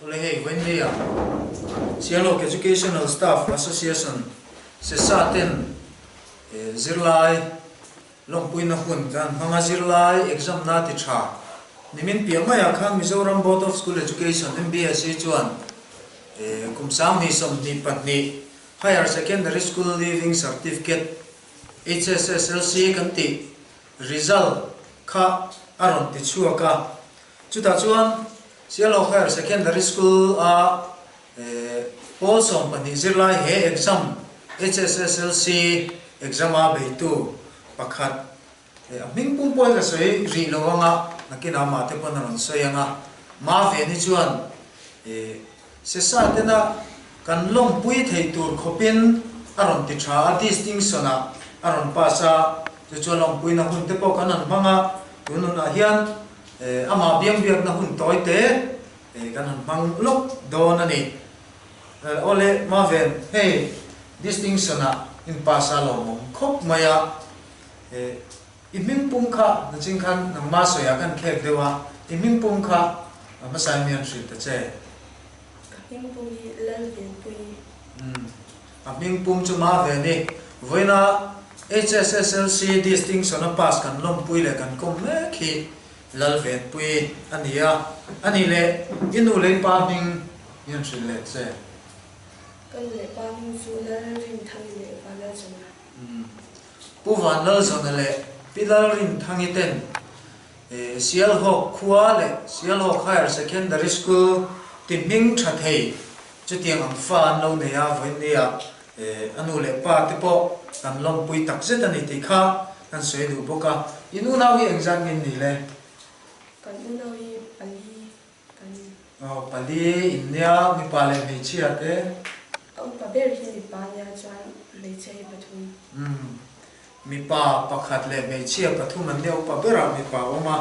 Awle hei Vawinia Sialhawk Educational Staff Association SESA ten zirlai lawmpuina hun kan hmang a, zirlai exam na ti tha nimin piah maiah khan Mizoram Board of School Education, MBSE, chuan kum 2022 Higher Secondary School Leaving Certificate, HSSLC, kan tih result kha a rawn ti chhuak a. Chutah chuan Sialhawk Higher Secondary School a pawl 12 zirlai he exam HSSLC exam a beitu pakhat a hming pum pawhin ka sawi rih lo anga nakinah amah te pawn a rawn sawi anga ma ve ni chuan Sesa tena kan lawmpui thei tur khawpin a rawn ti tha a, distinction ah a rawn pass a, chu chuan lawmpuina hun te pawh kan han hmang a, tun hunah hian amah biangbiakna hun tawi te kan han hmang lawk dawn a ni. Awle Maven, hei distinction ah in pass a lawmawm khawp mai a, i hming pum kha nachin khan nangmah sawiah khan khek deuh a, i hming pum kha hmasa in mi han hrilh ta che. Ka hming pum hi Lalvenpuii. Umm, a hming pum chu ma ve ni. Vawiina HSSLC distinction a pass kan lawmpui leh kan kawm mek hi Lalvenpuii a ni a. A nih leh i nu leh i pa hming i han hrilh leh che. Ka nu leh pa hming chu Lalrinthangi leh Vanlalzawna. Umm, Pu Vanlalzawna leh Pi Lalrinthangi ten Sialhawk khua leh Sialhawk Higher Secondary School ti hming tha thei chutiang ang fa an lo nei a, vawiinnia a nu leh pa te pawh kan lawmpui tak zet a ni tih kha kan sawi duh bawk a. In unau hi engzat nge ni le? Kan unau hi pali kan ni. Aw, pali in nia, mipa leh hmeichhia te. A upa ber hi mipa nia chuan hmeichhia hi pathum. Umm. Mipa pakhat leh hmeichhia pathum an nia upa berah mipa a awm a,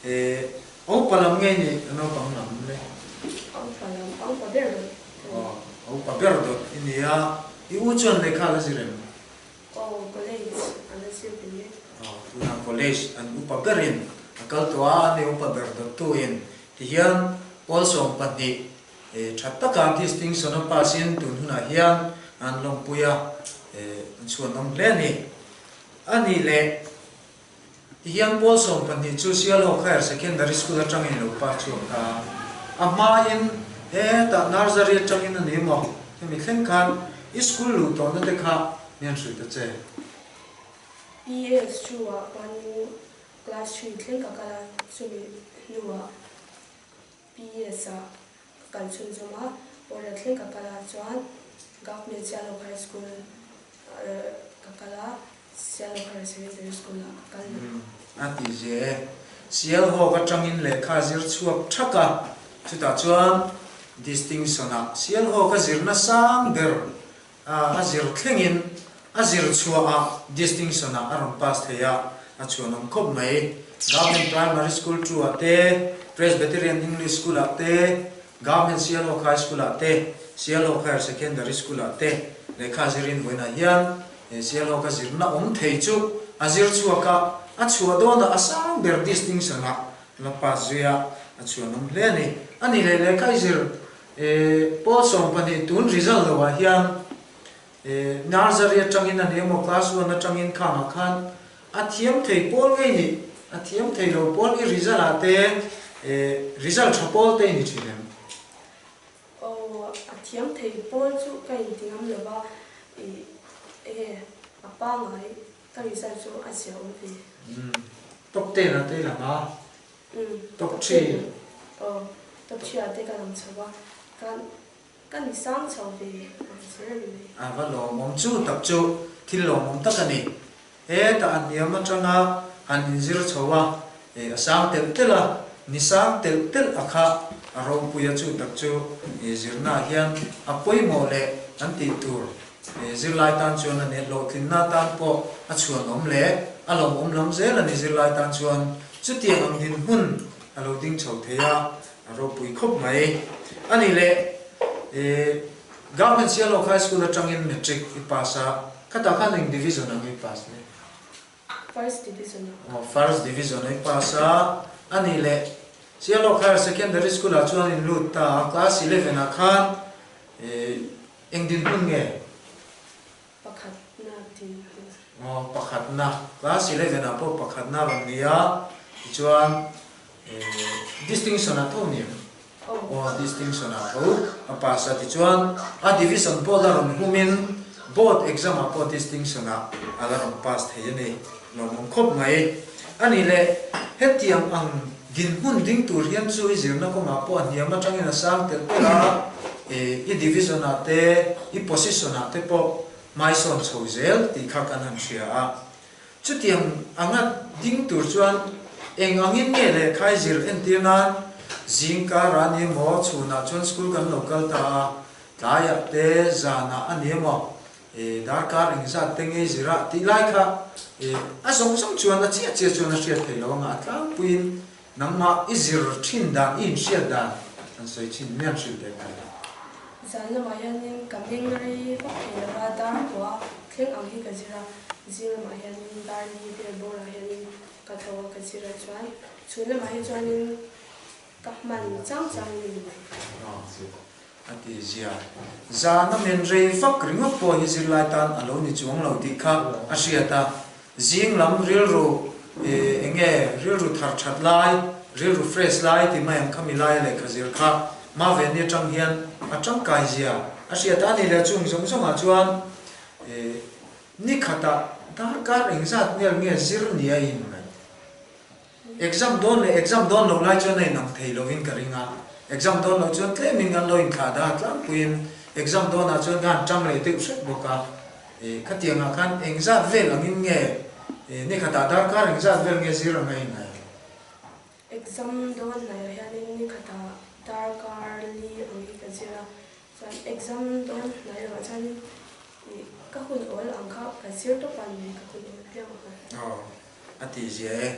eh a upa lam nge ni a naupang lam le? A upa lam, a upa ber dawt ka ni. Aw, a upa ber dawt i ni a, i u chuan lehkha a la zir em? Aw, college a la zir ve mek. Aw, tunah college an upa berin a kal tawh a, an ei upa ber dawttu in tihian pawl 12 Tha taka distinction a pass in tun hunah hian an lawmpui a, an chhuanawm hle a ni. A nih leh tihian pawl 12 chu Sialhawk Higher Secondary School atangin lo pass chhuak ta a. A hmain hetah nursery atangin a ni maw? Hemi thleng khan i school luh tawhna te kha min hrilh ta che. PS two ah khan class three thleng ka kal a, chumi hnuah PS ah ka kal chhunzawm a, Pawlriat thleng ka kal a chuan Government Sialhawk High School ka kal a, Sialhawk Higher Secondary School ah ka kal leh. A ti ze e. Sialhawk atangin lehkha a zir chhuak thak a, chutah chuan distinction ah Sialhawk a zirna sang ber a zir thlengin a zir chhuah ah distinction ah a rawn pass thei a, a chhuanawm khawp mai. Government Primary School 2 ah te, Presbyterian English School ah te, Government Sialhawk High School ah te, Sialhawk Higher Secondary School ah te lehkha zirin vawiinah hian he Sialhawk a zirna awm thei chu a zir chhuak a, a chhuah dawnah a sang ber distinction ah la pass zui a, a chhuanawm hle a ni. A nih leh lehkha i zir Pawl 12 tun result lo ah hian nursery atangin a ni emaw class one atangin khangah khan a thiam thei pawl ngei ni, a thiam thei lo pawl i result ah te result tha pawl te i ni thin em? Aw, a thiam thei pawl chu ka inti ngam lo va, enge a pangai ka result chu a zia awm ve. Umm, top ten ah te i lang a. Top three. Aw, top three ah te ka lang chho a, ka ka ni sang chho ve ang zel a ni mai. A va lawmawm chu tak chu thil lawmawm tak a ni. Hetah a hniam atanga han inzir chho a, a sang telh telh a, ni sang telh telh a kha a ropui a chu tak chu zirna ah hian a pawimawh leh an tih tur zirlai tan chuan a ni. Hlawhtlinna tan pawh a chhuanawm leh a lawmawm lam zel a ni zirlai tan chuan. Chutiang ang dinhmun a lo ding chho thei a, a ropui khawp mai. A nih leh, Government Sialhawk High School atangin Matric i pass a, khatah khan eng division ang i pass le? First division ah. Aw, first division a i pass a. A nih leh, Sialawk Higher Secondary School ah chuan in lut ta a, class 11 ah khan eng dinhmun nge? Pakhatna dinhmun. Aw, pakhatna. Class 11 ah pawh pakhatna rawn ni a, tichuan distinction ah tho ni em? Aw, distinction ah tho a pass a, tichuan a division pawh la rawn humin board exam ah pawh distinction ah a la rawn pass thei a ni. Lawmawm khawp mai. A nih leh, hetiang ang dinhmun ding tur hian chu i zirna kawngah pawh a hniam atangin a sang telh telh a, i division ah te, i position ah te pawh hmaisawn chho zel tih kha kan han hria a. Chutiang anga ding tur chuan eng angin nge lehkha i zir entir nan zing kar a ni emaw, chhunah chuan school kan lo kal ta a, tlaiah te, zanah a ni emaw, darkar engzat te nge zir a tih lai kha a zawng zawng chuan a chiah chiah chuan a hriat theih loh anga a tlangpuiin nangmah i zir thin dan, i inhriat dan an sawi thin mian hrilh teh mai. Zan lamah hianin ka meng rei vak thei lo va, dar kua thleng ang hi ka zir a, zing lamah hianin dar li vel bawrah hianin ka tho a ka zir a chuan chhun lamah hi chuanin ka hman chang changin a ni mai. A ti zia. Zan a men rei vak ringawt pawh hi zirlai tan a lo ni chuang lo tih kha a hriat a. Zing lam rilru eng nge rilru thar that lai, rilru fresh lai ti mai ang khami laia lehkha zir kha Maveni atang hian a tangkai zia a hriat a. Ani leh chung zawng zawngah chuan ni khatah darkar engzat vel nge zir ni a inngaih. Exam dawn leh exam dawn loh lai chuan a inang thei lovin ka ring a, exam dawn loh chuan tlemin kan lo inthlah dah a tlangpuiin exam dawnah chuan ka han tang leh deuh hret bawk a, eh khatiangah khan engzat vel angin nge eh nikhatah darkar engzat vel nge zir ang a inai? Exam dawn hnaiah hianin nikhatah darkar li ang hi ka zir a, chuan exam dawn hnai lamah chuanin ih ka hun awl ang kha ka zir tawp a ni ka hun awl piang ang kha. Aw. A ti zia e.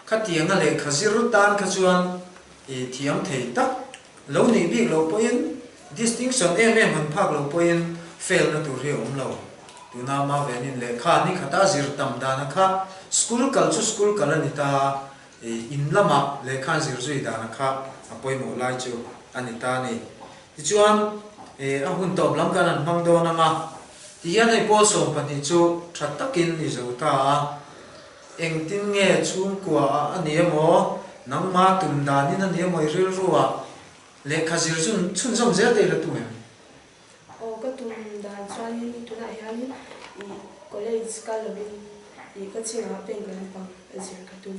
Khatianga lehkha zir tan kha chuan i thiam thei tak lo nih bik loh pawhin distinction em em han phak loh pawhin fail na tur hi a awm lo. Tuna Mavenin lehkha ni khata zir tam dana kha school kal chu school kal a ni ta a, in lama lehkha an zir zui dana kha a pawimawh lai chu a ni ta a ni. Tichuan a hun tawp lam kan han hmang dawn ang a, tihian hei pawl 12 chu tha takin i zo ta a, engtin nge chhungkua ah a ni emaw, nangma tum danin a ni emaw i rilru ah lehkha zir chhunzawm zel te i la tum em? Aw ka tum dan chuanin tunah hianin i college kal lovin i coaching ah bank lampang a zir ka tum.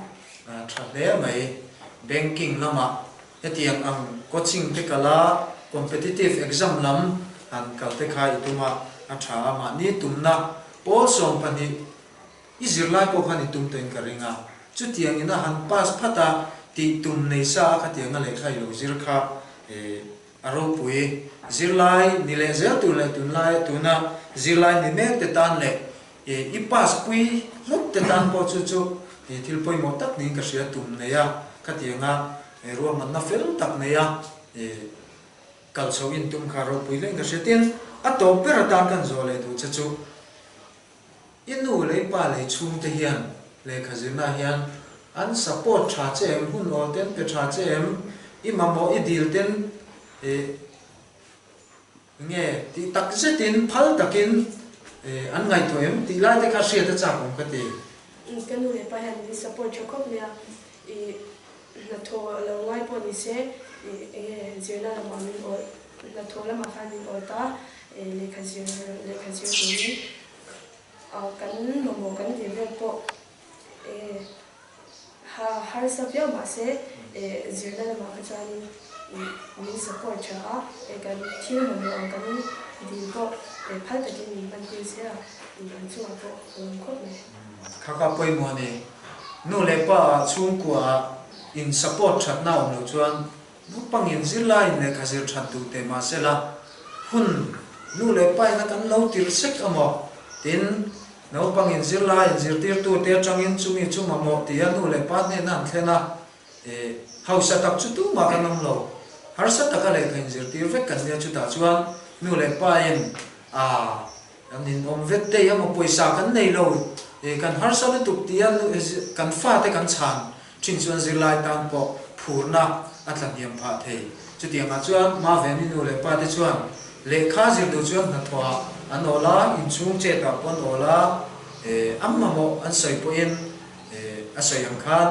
A tha hle mai, banking lamah hetiang ang coaching te kal a, competitive exam lam han kal te kha i tum a, a tha a, mahni tumna pawl 12 I zirlai pawh khan i tum tawhin ka ring a, chutiang in a han pass phat a, tih tum nei sa a khatiang a lehkha i lo zir kha a ropui. Zirlai ni leh zel tur leh tunlai tuna zirlai ni mek te tan leh i pass pui hlawk te tan pawh chu chu thil pawimawh tak niin ka hria tum nei a, khatiang a ruahmanna fel tak nei a kal chho in tum kha ropui hle in ka hria. Tin, a tawp ber atan kan zawh leh duh che chu. I nu leh i pa leh i chhungte hian lehkha zirnaah hian an support tha che em, hun awl ten pe tha che em, i mamawh i dil ten eh nge tih tak zetin phal takin eh an ngaihtuah em tih lai te kha hriat a chak awm ka ti. Ka nu leh pa hian min support tha khawp mai a, i hnathawh lo ngai pawh ni se i enge zirna lamah min awl Hnathawh lamah khan min awt a, lehkha zir lehkha zir turin kan mamawh kan tih vel pawh ha harsa viau mahse zirna lamah kha chuanin min support tha a, kan thil mamawh ang kan dil pawh phal takin min hman tir zel a, an chungah pawh ka lawm khawp mai. Kha kha pawimawh a ni. Nu leh pa chhungkua ah in support thatna awm loh chuan Naupangin zirlaiin lehkha zir that duh teh mah sela, hun nu leh paina kan lo tir sek amaw? Tin, naupangin zirlaiin zirtirtute atangin chumi chu mamawh tia nu leh pa hnena an thlen a, e, hausa tak chu tumah kan awm lo. Harsa taka lehkha inzirtir vek kan nia chutah chuan nu leh pain a kan inawm vet thei amaw pawisa kan nei lo, e, kan harsa lutuk tia kan fate kan chhan Thin chuan zirlai tan pawh phurna a tlahniam phah thei. Chutiangah chuan Maveni nu leh pa te chuan lehkha zir duh chuan hnathawhah an awl a, inchhung chetah pawh an awl a, an mamawh an sawi pawhin a sawi ang khan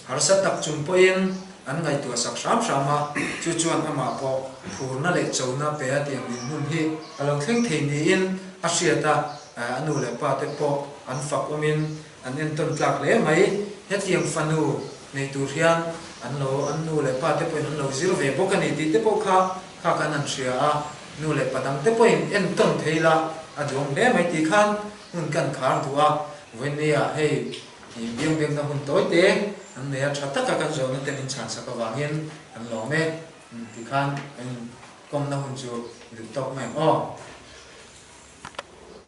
harsa tak chung pawhin an ngaihtuah sak hram hram a, chu chuan amah pawh phurna leh chona pe a tiang dinhmun hi a lo thleng thei niin a hriat a, a nu leh pa te pawh an fak awmin an entawn tlak hle mai. Hetiang fanu nei tur hian an lo an nu leh pa te pawhin an lo zir ve bawk a ni tih te pawh kha kha kan han hria a, nu leh pa dang te pawhin entawn thei la a duang hle mai tih khan hun kan khar duh a, vawinia hei i biangbekna hun tawi te an nei a, tha taka kan zawhna te min chhan sak avangin an lawm e tih khan kan inkawmna hun chu duh tawk mai ang aw.